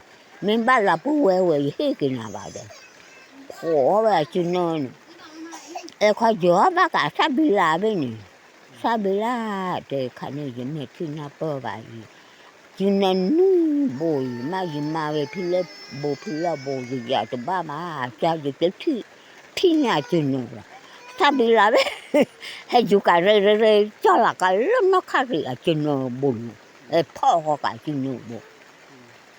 မ့ၢ်ဘၣ်လၢပုၢ်ဝဲၢ်ဝဲ ယဟ့ၣ်က့ၤနၤဘၣ်တဲ, ဖိၣ်ဝဲအစုနၢန့ၣ်, အဲခီယီၤဘၣ်ကးသၣ်ဘံလးဘ့ၣ်န့ၣ်, သၣ်ဘ့လး, တဲခါန့ၣ် ယမ့ၢ်ထံၣ်နၢ်ပၢၢ်ဘၣ်အံၤ, ယနနုၢ်ဘိအံၤ မ့ၢ်ယမါဝဲဖံလၢဘိဖံလၢဘိ ယယၤတဘၣ်မး, ကယကထံၣ်, ထံၣ်န့ၢ်အကနၢၤလီၤ. သၣ်ဘ့လးဝဲ, ဟဲယူၤကးရဲၣ်ရဲၣ်ရဲၣ် ကၠီလီၤကးလၢနီၢ်ခါရံၣ်အကနၢၤဘိန့ၣ်, ဖီၣ်ဃီကးကနၢၤဘိ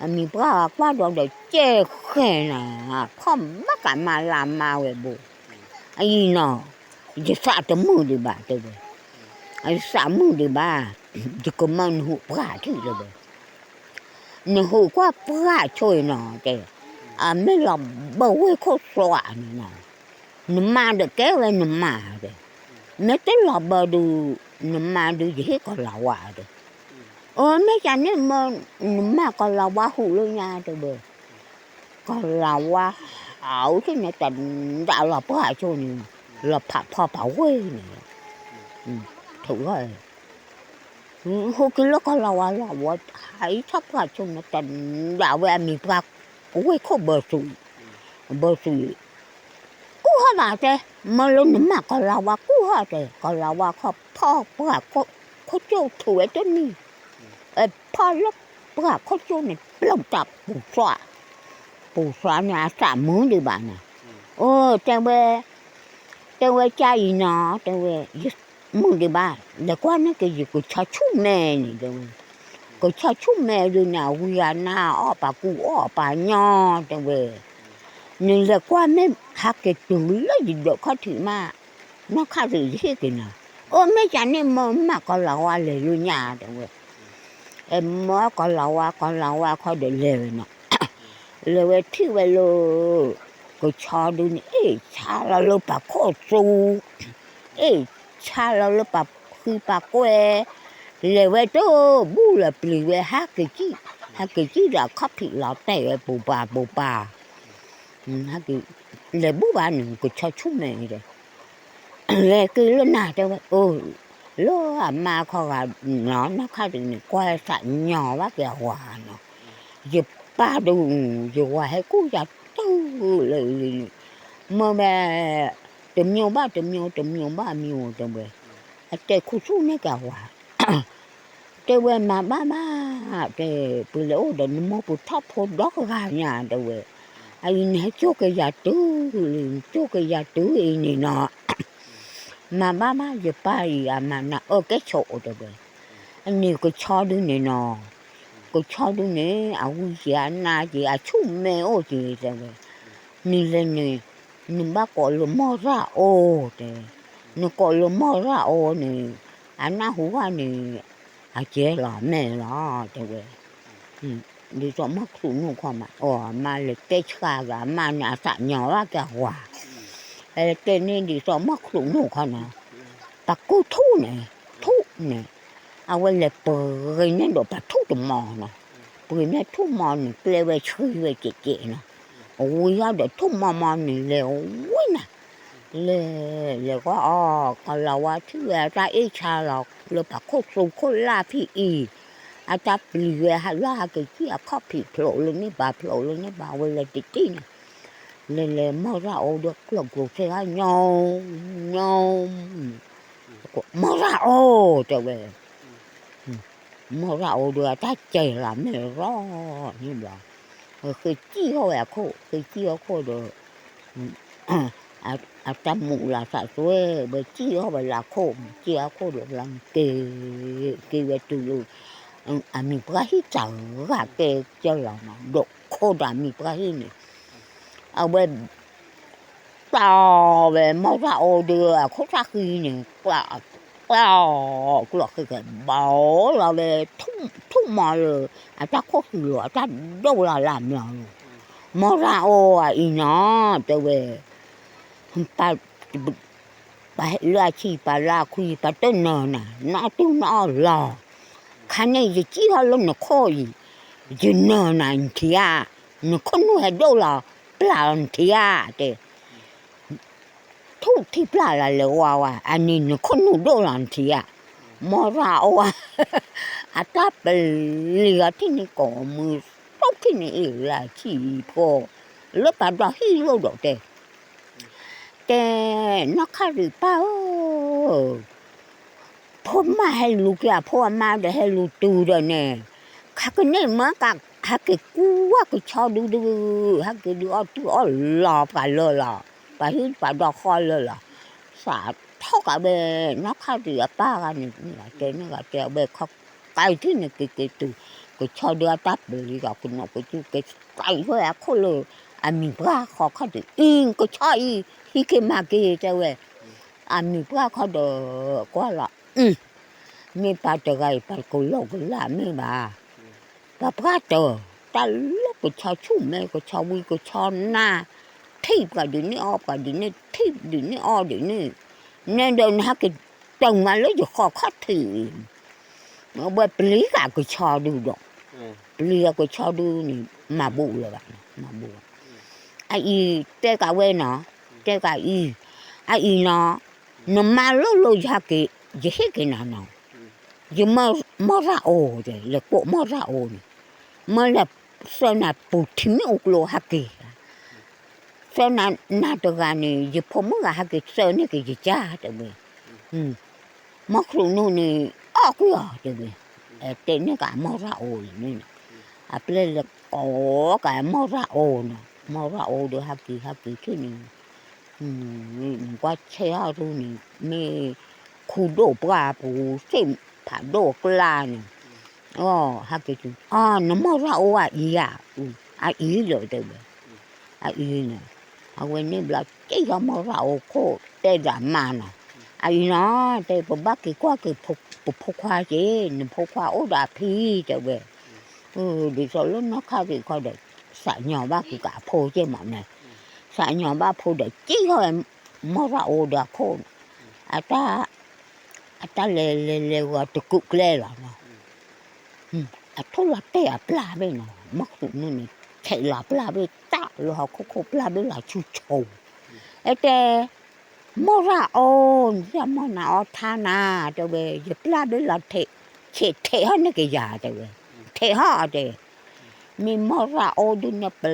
အမံၤပှၢ်ကွၢ်ဒီးဒီးကဲဃဲၤနၤ, ဖီၣ်ဘၣ်ကးမၤလၤမၤဝဲဘိ, အံၤနီၤ, ယသးတမုာ်ဒံးဘၣ်တဲဝဲ, ယသးမုာ်ဒံးဘၣ်, ယကမၢနဟူးပှၢ်ထံၣ်တဲဝဲ, နဟူးကွၢ်ပှၢ်ဆိအံၤနီၤတဲ, အမ့ၢ်လီၤဘၢဝ့ၢ်ခိၣ်သွးန့ၣ်နီၤ, နမါဒီးကဲဝဲနမါတဲ, မ့ၢ်တလီၤဘၢဒုး, နမါဒုးယဟ့ၣ်ကီၤလၤဝါတဲ, အမ့ၢ်ကန့ၣ်မၢ, နမါကီၤလၤဝါဟူးလၢညါတဲဝဲ, ကီၤလၤဝါဟးအိၣ်ထံၣ်န့ၣ်တဒၣ်လီၤပှၢ်ဆိန့ၣ်, လီၤဖးဖီပာ်ဝ့ၢ်န့ၣ်, ထုးဂီၢ် ဟူးက့ၤလၢကီၤလၤဝါလီၤဝဲ, ဟးအံၤထီၣ်ပှၢ်ဆိန့ၣ် တဒၣ်ဝဲအမံၤပှၢ်ဝ့ၢ်ခိၣ်ဘၢသုး, ဘၢသုး, ကူၣ်ဟီၣ်ဘၣ်တဲ, မၢလၢနမါကီၤလၤဝါကူၣ်ဟီၣ်တဲ, ကီၤလၤဝါခီဖီၣ်ပှၢ်ခိၣ်ကၠိၣ်ထုးဝဲတနံၤ, ဖီၣ်လၢပှၢ်ခိၣ်ကၠိၣ်န့ၣ် ပျီၢ်တၢ်ပူၤသွး, ပူၤသွးန့ၣ်အသးမုာ်ဒံးဘၣ်နီၤ, အိ တဲဝဲ တဲဝဲကအံၤနီၤ, တဲဝဲ, မုာ်ဒံးဘၣ်, လဲၤကွၢ်န့ၢ်က့ၤယကဆီဆူၣ်မဲာ်န့ၣ်တဲဝဲ, ကဆီဆူၣ်မဲာ်ဒုးန့ၣ် အဝံအနါအီၣ်ပာ်ကူအီၣ်ပာ်ညီတဲဝဲ, နလဲၤကွၢ်မ့ၢ်ဟးက့ၤတုၤလၢယဒၢးခီၣ်ထံးမး, နီၢ်ခါရံၣ်ယဟ့ၣ်က့ၤနၤ, အိ မ့ၢ်ကန့ၣ်မၢမါကီၤလၤဝါလဲၤလၢညါတဲဝဲ, မၢကီၤလၤဝါ ကီၤလၤဝါခီဒီးလဲၤဝဲနီၤ, လဲၤဝဲထံၣ်ဝဲလၢ ကဆီဒုန့ၣ် အ့ၣ်ဆါလီၤလၢပာ်ခိၣ်သူ, အ့ၣ်ဆါလီၤလၢပာ်ဃံပာ်ကွဲ, လဲၤဝဲတဘူၣ်လၢပျံၤဝဲ ဟးက့ၤကံၣ်, ဟးက့ၤကံၣ်ဒီးအခီၣ်ဖံးလီၤတဲာ်ဝဲ ပူၤပၤပူၤပၤ, လဲၤဘူၣ်ဘၣ်န့ၣ် ကဆီဆူၣ်မဲာ်ဒီး လဲၤက့ၤလၢနၤတဲဝဲ, အိ လၢအမါခီဂာ်နီၤ နီၢ်ခါတန့ၣ် ကွၢ်သးညီဘၣ်က့ၤအဝၤနီၤ, ယပၢ်ဒုး ယဝၤဟဲကူၣ်ယၤတုၤလၢအံၤန့ၣ်, မၢဝဲ တမျိုးဘၣ် တမျိုး တမျိုးဘၣ် မံၤဧိၤတဲဝဲ, အတဲခူသူၣ်န့ၢ်က့ၤအဝၤ တဲဝဲမၤဘၣ်မး, တဲ ပလဲၤအိၣ်ဒီးနမိၢ်ပထီၣ်ဖိဒီဂၤညါတဲဝဲ, အအံၤနဟဲကၠိက့ၤယၤတုၤလံ နကၠိက့ၤယၤတုၤအံၤန့ၣ်နီၤ, မၤဘၣ်မး ယပၢ်အံၤအမၤနၤအၢကဲဆိးတဲဝဲ, အန့ၣ်ကဆီဒုန့ၣ်နီၤ, ကဆီဒုန့ၣ် အဝံက့ၤအနါက့ၤ အဆူၣ်မဲာ်အိၣ်က့ၤတဲဝဲ, နလဲၤန့ၣ် နဘၣ်ကိးလၢမီၢ်ရၣ်အိၣ်တဲ, နကိးလၢမီၢ်ရၣ်အိၣ်န့ၣ်, အနၢ်ဟူဘၣ်န့ၣ်, အကဲလီၤမဲာ်လီၤတဲဝဲ, ဒ်သိးမီၢ်ခရူးနူၢ်ခီမး အမါလဲၤတဲဆှါဂၤ အမါန့ၣ်အသးညီဘၣ်က့ၤအဝၤ, တဲန့ၣ်ဒ်သိးမီၢ်ခရူးနူၢ်ခီနီၤ, ပှၤကူၣ်ထူၣ်န့ၣ်, ထူၣ်န့ၣ်, အဝဲလဲၤပှ့ၤန့ၢ်ဒီးပှၤထူၣ်တမီၤနီၤ, ပှ့ၤန့ၢ်ထူၣ်မီၤန့ၣ် ကျဲဝဲဆှံဝဲကဲးကဲးနီၤ, အဝံၤအီၤဒီးထူၣ်မီၤမီၤန့ၣ် လဲၤဝံၤနၤ, လဲၤ လဲၤကွၢ်အီၤ ကီၤလၤဝါထံၣ်ဝဲအတၢ်အ့ၣ်ဆါလီၤ လၢပှၤခိၣ်သူခိၣ်လၢ်ဖံးအံၤ, အတၢ်ပျံၤဝဲဟးလၢဟးက့ၤကံၣ်အခီၣ်ဖံးဖျိးလၢန့ၣ်ဘၣ်ဖျိးလၢန့ၣ်ဘၣ် အဝဲလဲၤတက့ၢ်န့ၣ်, လဲၤလဲၤမီၢ်ရၣ်အိၣ်ဒီးကျိၣ်ကျိၣ်စ့ဟါညီ, ညီ, မီၢ်ရၣ်အိၣ်တဲဝဲ မီၢ်ရၣ်အိၣ်ဒီးအတၢ်စဲၤလီၤမဲာ်ရီန့ၣ်ဘျီ, ဃ့ကံၣ်အီၣ်ဝဲအခိၣ် ဃ့ကံၣ်အီၣ်ခိၣ်ဒီး, အတၢ်မူးလၢသးစွဲ ဝဲကံၣ်အီၣ်ဝဲလၢခိၣ် ကံၣ်အီၣ်ခိၣ်ဒီးလီၤက့ၤ, က့ၤဝဲတုၤလၢ, အမံၤပှၢ်ဟံၣ်တဂၤကဲကဲလီၤနီၤ ဒီးခိၣ်ဒီးအမံၤပှၢ်ဟံၣ်န့ၣ်, အဝဲ ပျီဝဲမီၢ်ရၣ်အိၣ်ဒီးအခိၣ်သၣ်ဃံန့ၣ်, ပျီ, ကျိၣ်ဃ့ကဘီလီၤဝဲ, ထူၣ်မီၤလၢ, အတၢ်ခိၣ်ဃံလီၤ အတၢ်ဒိၣ်လီၤလၢအမျီၤလီၤ, မီၢ်ရၣ်အိၣ်အံၤနီၤ တဲဝဲ, ပ ပလၢအဆံး ပလၢအခွံ ပတနၢၤနၤ နအီၣ်တူၢ်နအီၣ်လီၤ, ခါန့ၣ်ယကံၣ်ထီၣ်လၢနခိၣ်အံၤ, ယနၢၤနၤနထံၣ်ဧါ, နခိၣ်နူာ်ဟဲဒိၣ်လီၤ ပျၢ်လီၤနထံၣ်ဧါ တဲ ထူၣ်ထံပျၢ်လၢလဲၤဝါဝါ အန့ၣ်နခိၣ်နူာ်ဒိၣ်လီၤနထံၣ်ဧါ, မီၢ်ရၣ်အိၣ်ဧါ, အတၢ်ပလံၤအီၤထံၣ်န့ၣ်ကိးမုၢ်သိၣ်ထံၣ်န့ၣ်အ့ၣ်လၢဆံၣ်ဖိ, လၢပှၤဒီဟံၣ်လိၣ်ဒီးတဲ, တဲ, နီၢ်ခါရံၣ်ပၢ်ဧၢ, ဖိမါဟဲလူၤက့ၤအဖိအမါဒီးဟဲလူၤတုၤဒီးန့ၣ်, ခါကန့ၣ်မ့ၢ်က ဟဲက့ၤကူဝဲကဆီဒုဒု, ဟဲက့ၤဒုးအီၣ်တုၤအီၣ်လီၤပှၤလၢလီၤ, ပှၤဟုပှၤဒီဃီလၢလီၤ, စးထီၣ်ကးဝဲ နီၢ်ခါဒံးအပၢ်ဂၤန့ၣ် တဲန့ၢ်ဂၤတဲဝဲခီကဲထံၣ်န့ၣ်က့ၤက့ၤတုၤ, ကဆီဒုအတၢ်ပျံၤလီၤကနိးကစူၣ်က့ၤကဲဝဲအခိၣ်လၢ အမံၤပှၢ်ဃီခီဒီး အံၤကဆီအံၤ ဟံးက့ၤမၤက့ၤတဲဝဲ အမံၤပှၢ်ခီဒီး ကွၢ်လီၤ, မ့ၢ်ပှၤတဂၤအံၤ ပှၤကလီကလးမ့ၢ်ဘၣ်, ပှၤပှၢ်တၢၢ် တၢ်လၢကဆီဆူၣ်မဲ ကဆီဝံ ကဆီနါ, ထံၣ်ပှၤဒ်န့ၣ်အီၣ်ပှၤဒ်န့ၣ် ထံၣ်ဒ်န့ၣ်အီၣ်ဒ်န့ၣ်, နဲဒီးနဟဲက့ၤတၢ်မၤလၢယဃီခီၣ်ထံး ဝဲပျံၤဃာ်ကဆီဒုဒီး, ပျံၤဃာ်ကဆီဒုန့ၣ် မၤဘူၣ်လၢၤဘၣ်, မၤဘူၣ်, အအံၤတဲကးဝဲနီၤ, တဲကးအံၤ, အအံၤနီၤ, နမါလိၣ်လိၣ်ယဟဲက့ၤ, ယဟ့ၣ်က့ၤနၤနီၤ, ယမၢ မီၢ်ရၣ်အိၣ်တဲ လဲၤကိးမီၢ်ရၣ်အိၣ်န့ၣ်, မၢလဲၤ သၢနၤပူၤထံမ့ၣ်အူကျိဟဲက့ၤ သၢနၤတဂၤန့ၣ် ယဖိမုၣ်ဂၤဟဲက့ၤသၢန့ၢ်က့ၤယကါတဲဝဲ, မီၢ်ခရူၣ်နူၢ်န့ၣ် အီၣ်ကွံာ်အီၤတဲဝဲ, တဲန့ၢ်က့ၤမီၢ်ရၣ်အိၣ်န့ၣ်, အပျဲၢ်လဲၤကိးက့ၤမီၢ်ရၣ်အိၣ်နီၤ, မီၢ်ရၣ်အိၣ်ဒီးဟဲက့ၤဟဲက့ၤထံၣ်န့ၣ် နကွၢ်ဆဲးအီၤဒုန့ၣ် မ့ၢ်ခူဒိၣ်ပှၢ်ပူၤ သ့ၣ်ဖးဒိၣ်အကျါန့ၣ်, အဟဲက့ၤတုၤ အ နမီၢ်ရၣ်အိၣ်အအံၤဧါ, အအံၤလီၤတဲဝဲ, အအံၤန့ၣ်, အဝဲန့ၣ်ဘျီစ့ၢ်ကီးမီၢ်ရၣ်အိၣ်ခိၣ်တဲဒၣ်မါနီၤ, အအံၤနီၤ တဲ ပဘၣ်က့ၤကွၢ်က့ၤပဖိခွါက့ၤ နဖိခွါအိၣ်ဒီးအဖံတဲဝဲ, ဒ်သိးလၢနီၢ်ခါက့ၤခီဒီး စးညီဘၣ်က့ၤကအဖိက့ၤမးန့ၣ်, စးညီဘၣ်ဖိဒီးစ့ၢ်ကီးဝဲ မီၢ်ရၣ်အိၣ်ဒီးအခိၣ်န့ၣ်, အတၢ် အတၢ်လဲၤလဲၤလဲၤဂီၤတကူးကျဲလီၤနီၤ, အထိၣ်လီၤတဲာ်အပျၢ်ဘ့ၣ်နီၤ မီၢ်ခရူၣ်နူၢ်န့ၣ် ထဲးလီၤပျၢ်ဘ့ၣ်တၢ်လၢဟီၣ်ခိၣ်ခိၣ်ပျၢ်ဘ့ၣ်လီၤဆူၣ်ဆိ, အဲတဲ မီၢ်ရၣ်အိၣ် နမီၢ်နၤအီထါနၤ တဲဝဲ ယပျၢ်ဘ့ၣ်လီၤထဲး, ဆဲးထဲးဟီၣ်န့ၢ်က့ၤယၤတဲဝဲ, ထဲးဟီၣ်တဲ, မ့ၢ်မီၢ်ရၣ်အိၣ်ဒုးန့ၣ်ပ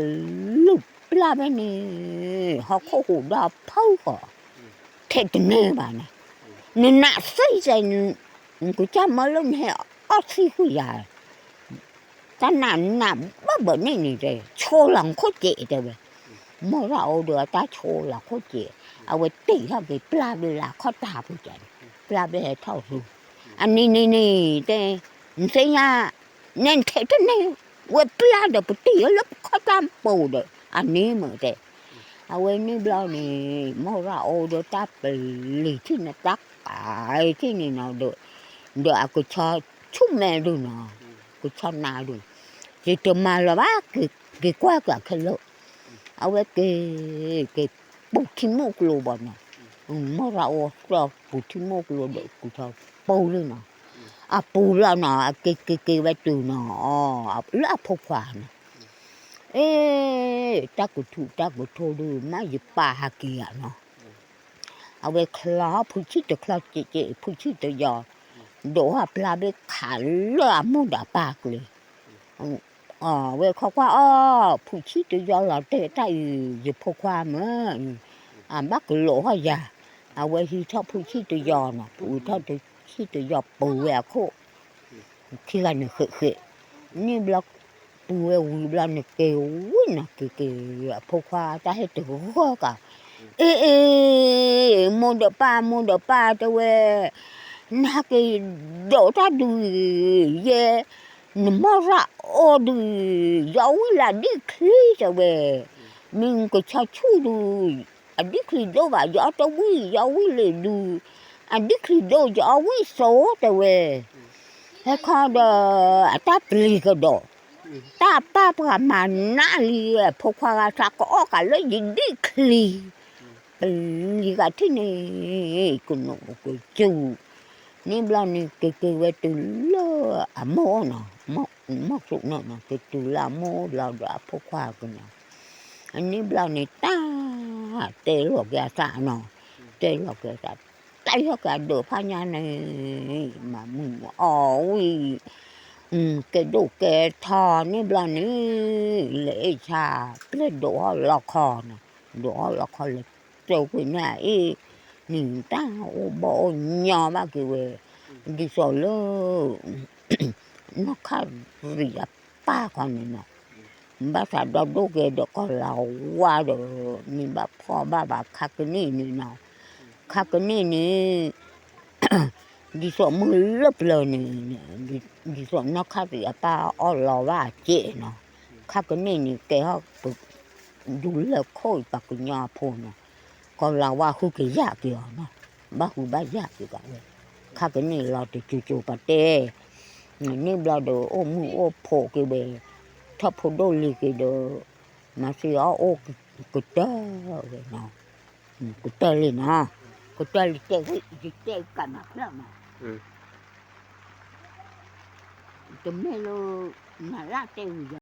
လုၢ်ပျၢ်ဘ့ၣ်န့ၣ်, ဟီၣ်ခိၣ်ဟူးဒီးဖုၣ်ဃီ, ထဲးတန့ၢ်ဘၣ်န့ၣ်, နနးသံတဲ, နကစၢ်မၢလၢနဟဲအီၣ်သံဃုာ်ယၤ တၢ်နးနးဘၢဘၢန့ၣ်န့ၣ်တဲ ဆိလီၤနခိၣ်စဲးတဲဝဲ, မီၢ်ရၣ်အိၣ်ဒီးအတၢ်ဆိလီၤခိၣ်စဲး, အဝဲတ့ၢ်ထီၣ်က့ၤပျၢ်ဘ့ၣ်လၢခီၣ်တၢ်ပူၤကဲန့ၣ်, ပျၢ်ဘ့ၣ်ဟဲထီၣ်ဆူ, အနံၤနံၤနံၤတဲ, နသ့ၣ်ညါ, နဲနထဲးတန့ၢ်, ဝဲပျၢ်ဒီးပတ့ၢ်လၢခီၣ်တၢ်ပူၤဒီး အန့ၣ်မ့ၢ်တဲ အဝဲန့ၣ်ဘျီန့ၣ် မီၢ်ရၣ်အိၣ်ဒီးတၢ်ပလံၤထံၣ်န့ၣ်တၢ်ကးထံၣ်န့ၣ်နီၤဒီး, ဒီးအကဆီဆူၣ်မဲဒုနီၤ, ကဆီနါဒု, ယတမၤလၢၤဘၣ်က့ၤကွၢ်က့ၤခဲလၢာ်, အဝဲက့ၤ, က့ၤပူၤထံမိၢ်ကျိဘၣ်နီၤ, မီၢ်ရၣ်အိၣ်သီပူၤထံမိၢ်ကျိဒီးကဆီပူၤလံနီၤ, အပူၤလီၤနီၤ အက့ၤက့ၤက့ၤဝဲတုၤနီၤ, လၢအဖိခွါနီၤ အ့, တၢ်ကထူးတၢ်ကထိဒုး မ့ၢ်ယပၢ်ဟးက့ၤဧါနီၤ, အဝဲချီဖုဆံၣ်တချီကဲးကဲး ဖုဆံၣ်တယီၤ, ဒိးဟီၣ်ပျၢ်ဘ့ၣ်ခးလၢအမိၢ်ဒီးပၢ်ကျဲ, အဝဲခီကွၢ်အီၤ ဖုဆံၣ်တယီၤလီၤတဲာ်တၢ်အံၤ ယဖိခွါမ့ၢ်, အဘၣ်ကလိးဟီၣ်ယၤ, အဝဲဟံးထီၣ်ဖုဆံၣ်တယီၤနီၤ ဖုထီၣ်ဖုဆံၣ်တယီၤပူၤဝဲအခိၣ် ခံဂၤန့ၣ်ဃဲးဃဲး, န့ၣ်ဘျီ, ပူၤဝဲဝံၤဘျီန့ၣ်က့ၤဝံၤနီၤ က့ၤက့ၤ, အဖိခွါတၢ်ဟဲတဂီၢ်ကး, အ့အ့, မိၢ်ဒီးပၢ် မိၢ်ဒီးပၢ်တဲဝဲ, နဟဲက့ၤဒိးတၢ်ဒုး, ယဲ, နမီၢ်ရၣ်အိၣ်ဒုး, ယအီၣ်ဝံၣ်လၢအဒံၣ်ချံတဲဝဲ, မ့ၢ်နကဆီဆူၣ်ဒုး အဒံၣ်ချံဒိၣ်ဘၣ် ယအီၣ်တဝံၣ် ယအီၣ်ဝံၣ်လံၤဒုး, အဒံၣ်ချံဒိၣ် ယအီၣ်ဝံၣ်စိတဲဝဲ, ဟဲခီဒီး အတၢ်ပျံၤကဒီး, တၢ်ပၢ်ပှၤမၤနးလံ ဖိခွါဂၤသးကအီၣ်ကးလၢယဒံၣ်ချံ, ပျံၤဂၤထံၣ်န့ၣ်, ကနိးကစူၣ်, န့ၣ်ဘျီန့ၣ် က့ၤက့ၤဝဲတုၤလၢအမိၢ်နီၤ, မီၢ်ခရူၣ်န့ၣ်နီၤ က့ၤတုၤလၢအမိၢ်ဘျီဒီးအဖိခွါကနီၤ, အန့ၣ်ဘျီန့ၣ်တၢ်, တဲလီၤက့ၤအသးနီၤ, တဲလီၤက့ၤအသး, တၢ်ယီၢ်က့ၤအဒၢးဖးညါန့ၣ်, မၤမုာ်မၤအီၣ်ဝံၤ, ကဲဒိၣ်ကဲထီန့ၣ်ဘျီန့ၣ်, လဲၤအ့ၣ်ဆါ, ပျဲၢ်ဒိးဟီၣ်လီခီနီၤ, ဒိးဟီၣ်လီခီလဲၤ, တဲဝဲန့ၣ်အ့ၣ်, န့ၣ်တၢ်အိၣ်ဘီၣ်အိၣ်ညီဘၣ်က့ၤဝဲ, ဒ်သိးလၢ နီၢ်ခၣ်ရံၣ်အပၢ်ခီန့ၣ်နီၤ, ဘၣ်သးဒီဒိၣ်က့ၤဒီးကီၤလၤဝါဒီး မ့ၢ်ဘၣ်ဖှီၣ်ဘၣ်ဘၣ်ခါကန့ၢ်န့ၣ်နီၤ, ခါကန့ၢ်န့ၣ် ဒ်သိးမုၢ်လၢပျၢၤန့ၣ်, ဒ်သိးနီၢ်ခၣ်ရံၣ်အပၢ်အီၣ်လီၤဘၣ်အစဲးနီၤ, ခါကန့ၢ်န့ၣ် ကဲထီၣ်ပ ဒူလၢခိၣ်အံၤပှၤကညီအဖိနီၤ, ကီၤလၤဝါဃုကယာ်က့ၤအီၤနီၤ, ဘၣ်ဃုဘၣ်ယာ်က့ၤကးဝဲ, ခါကန့ၢ်လီၤတကၠိၤကၠိၤပှၤတဲ, န့ၣ်ဘျီဒီးအိၣ်မုာ်အိၣ်ဖိးက့ၤဝဲ, ထီၣ်ဖိဒိၣ်လံၤက့ၤဒီး, မၤသံအီၣ်အိၣ်ကတၢၢ်ဝဲနီၤ, ကတၢၢ်လံနီၤ, ကတၢၢ်လံတဲဝဲ ယတဲကးနၤဖျၢၣ်နီၤ, တမ့ၢ်လၢ နၤလၢတဲဝံၤ